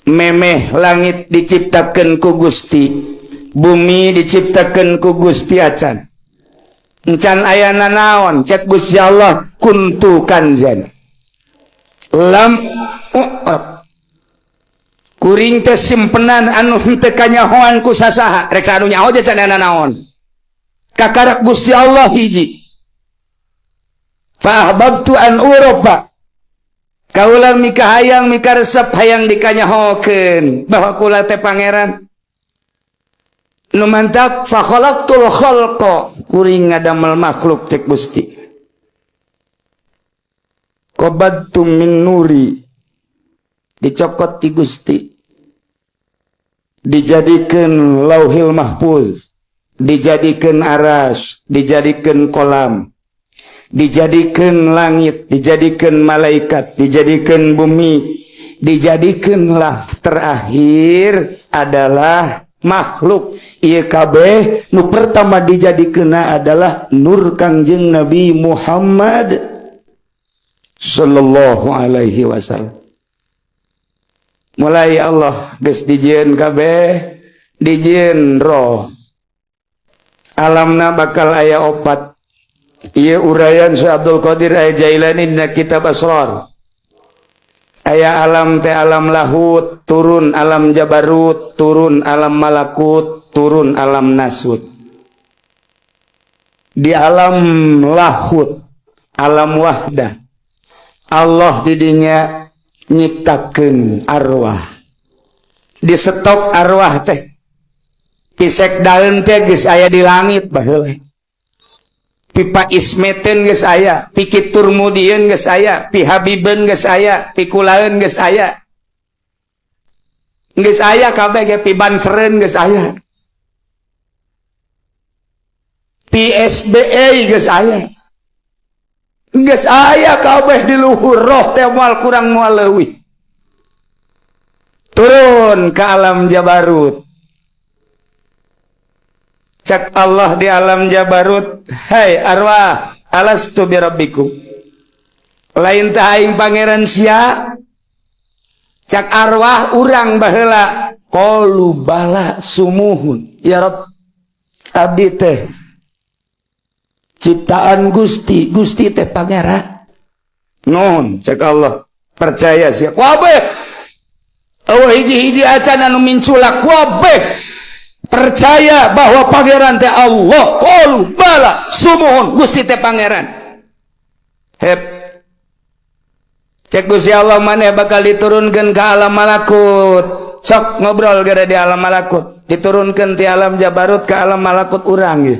Memeh langit diciptakeun ku Gusti, bumi diciptakeun ku Gusti, acan encan aya nanaon. Cek Gusti Allah, kuntu kanzan lam u'raf. Kuring teh simpenan anu henteu kanyahoan ku sasaha. Rek anu nyaho can aya nanaon, kakarak Gusti Allah hiji. Fa ahbabtu an urofa, kaula mika hayang, mika resep hayang dikanyahokeun bahwa kula teh pangeran nu mantak. Fa khalaqtul khalqa, kuring ngadamel makhluk. Cek Gusti, qabadtu min nuri, dicokot ti Gusti, dijadikeun Lauhil Mahfuz, dijadikeun aras, dijadikeun kolam, dijadikan langit, dijadikan malaikat, dijadikan bumi, dijadikanlah terakhir adalah makhluk. Ieu kabeh nu pertama dijadikeun adalah nur Kangjeng Nabi Muhammad sallallahu alaihi wasallam. Mulai Allah geus dijieun kabeh, dijieun roh. Alamna bakal aya opat. Ieu uraian Syekh Abdul Qadir Al Jailani dina kitab Asrar. Aya alam teh alam lahut, turun alam jabarut, turun alam malakut, turun alam nasut. Di alam lahut, alam wahdah, Allah didinya nyiptakeun arwah. Di stok arwah teh pisek daun teh geus aya di langit baheula. Pi Pak Ismeten geus aya, pi Kitur Mudieun geus aya, pi Habiben geus aya, pi Kulaeun geus aya. Geus aya kabeh ge, pi Bansereun geus aya. Pi SBE geus aya. Geus aya kabeh di luhur roh teh, moal kurang moal leuwih. Turun ke alam jabarut. Cek Allah di alam jabarut, "Hai arwah, alastu birabbikum? Lain teh aing pangeran sia?" Cak arwah urang baheula, qalu bala sumuhun ya Rabb, abdi teh ciptaan Gusti, Gusti teh pangeran. Nuhun, cek Allah, percaya sia kabeh. Euweuh hiji-hiji acan anu minculak, kabeh percaya bahwa pangeran teh Allah. Qalu bala sumuhun, Gusti teh pangeran. Hep, cek Gusti Allah, maneh bakal diturunkan ke alam malakut. Sok ngobrol gara di alam malakut. Diturunkan di alam jabarut ke alam malakut urang ya.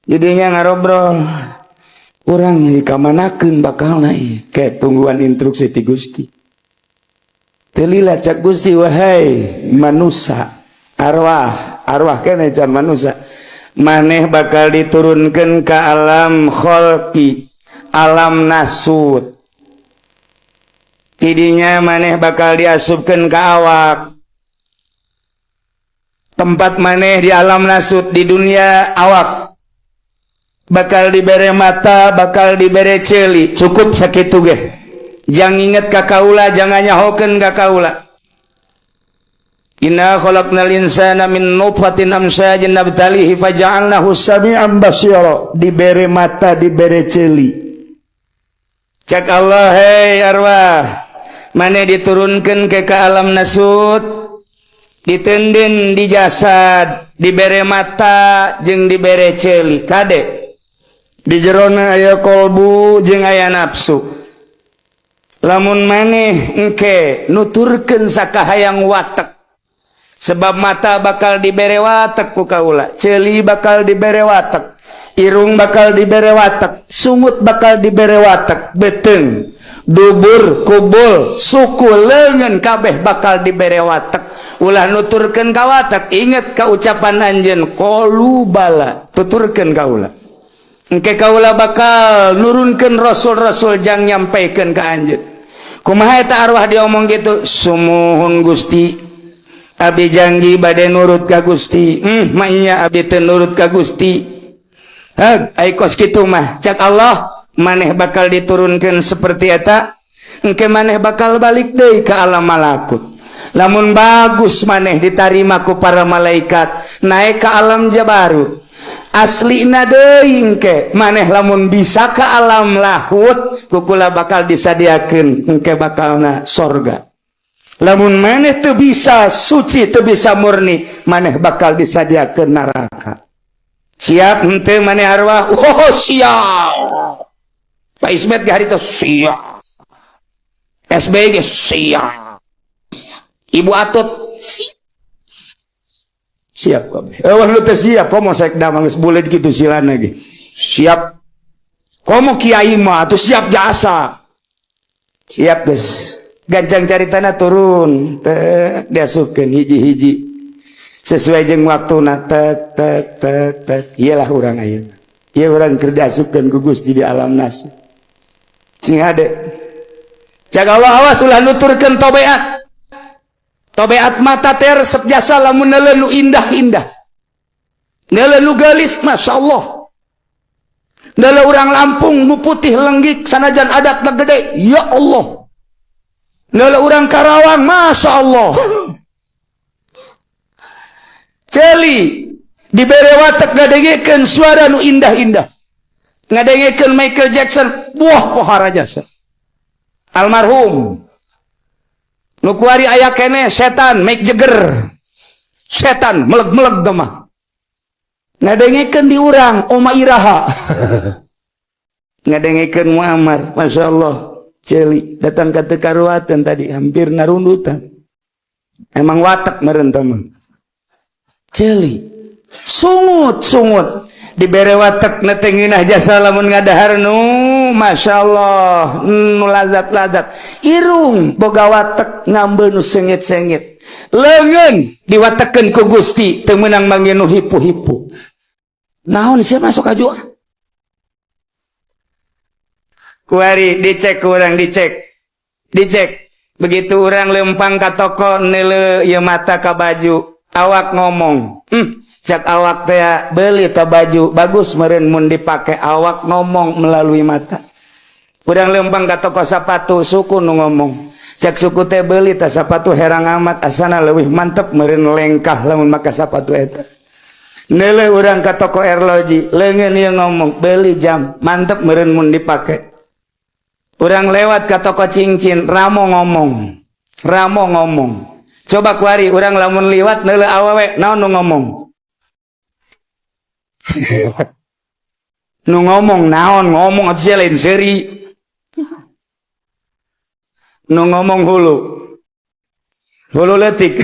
Jadinya ngarobrol urang kamanakeun bakal naik kayak tungguan instruksi ti Gusti. Telila, cak Gusti, wahai manusia, arwah, arwah kene can manusia, maneh bakal diturunkan ke alam kholki, alam nasut. Tidinya maneh bakal diasupkan ke awak. Tempat maneh di alam nasut di dunia awak bakal dibere mata, bakal dibere celi. Cukup sakitu ge, jangan inget ka kaula, jangan nyahokeun ka kaula. Inna khalaqnal insana min nutfatin amsyajin nabtalihi faja'alnahu sami'an basira. Dibere mata, dibere celi. Cek Allah, hei arwah, maneh diturunkan ke alam nasut, ditenden di jasad, dibere mata jeung dibere celi. Kade, di jerona aya kolbu jeung aya nafsu. Lamun maneh engke nuturkeun sakahayang watek, sebab mata bakal dibere watek ku kaula, ceuli bakal dibere watek, irung bakal dibere watek, sungut bakal dibere watek, beteng, dubur, kubul, suku, lengan, kabeh bakal dibere watek. Ulah nuturkeun ka watek, inget ka ucapan anjeun, qalu bala, tuturkeun kaula. Engke kaula bakal nurunkeun rasul-rasul jang nyampaikeun ka anjeun. Kumaha eta arwah diomong gitu? Sumuhun Gusti, abdi janggi bade nurut ka Gusti. Maenya abdi teu nurut ka Gusti. Heg, ai kos kitu mah, cak Allah, maneh bakal diturunkan seperti eta. Engke maneh bakal balik deui ka alam malakut. Lamun bagus maneh ditarima ku para malaikat, naik ke alam jabarut. Aslina deui engke maneh lamun bisa ke alam lahut, ku kula bakal disadiakeun engke bakalna sorga. Lamun maneh teu bisa suci, teu bisa murni, maneh bakal disadiakeun neraka. Siap henteu maneh arwah? Oh, siap. Pak Ismet ge harita siap. SBY ge siap. Ibu Atut siap. Siap kabeh. Eueuh nu teu siap komo sekda mah geus buleud kitu silana ge. Siap. Komo kiai mah atuh siap jasa. Siap geus. Gancang caritana turun tek diasupkeun hiji-hiji sesuai jeung waktuna tek tek tek tek. Iyalah urang ayeuna. Ieu urang keur diasupkeun ku Gusti di alam nas. Sing hade. Cak Allah awas ulah nuturkeun tobeat. Tobeat mata teh resep jasa lamun neuleuh nu indah-indah. Neuleuh nu geulis, Masya Allah. Neuleuh urang Lampung nu putih lenggik sanajan adat gede, ya Allah. Neuleuh urang Karawang, Masya Allah. Ceuli dibere watek ngadengekeun suara nu indah-indah. Ngadengekeun Michael Jackson, buah pohara jasa. Almarhum. Nu kuari aya keneh setan Mick Jagger. Setan meleg-meleg mah. Ngadengekeun di urang Oma Iraha. Ngadengekeun Muammar, Masya Allah. Ceuli datang ke tekaruatan tadi hampir ngarundutan. Emang watak meureun tah mah. Ceuli sungut-sungut dibere watek na teh ngeunah jasa lamun ngadahar nu Masya Allah nu lazat-lazat. Irung boga watek ngambeul nu sengit-sengit. Leungeun diwatekeun ku Gusti teu meunang manggil nu hipu-hipu. Naon sia masuk aju? Kuari dicek kurang dicek. Dicek. Begitu orang lempang ka toko neuleuh ieu mata ka baju, awak ngomong. Cak awak teh beli ta baju bagus meureun mun dipake, awak ngomong melalui mata. Urang lempang ka toko sapatu, suku nu ngomong. Cak suku teh beli ta sapatu herang amat asana leuwih mantep meureun lengkah lamun make sapatu eta. Neuleuh urang ka toko erloji, leungeun ieu ngomong, beli jam mantep meureun mun dipake. Urang lewat ka toko cincin, ramo ngomong. Ramo ngomong. Coba kuari urang lamun liwat neuleuh awewe, naon nu ngomong? Nu ngomong naon ngomong atuh sia lain seuri. Nu ngomong hulu. Hulu leutik.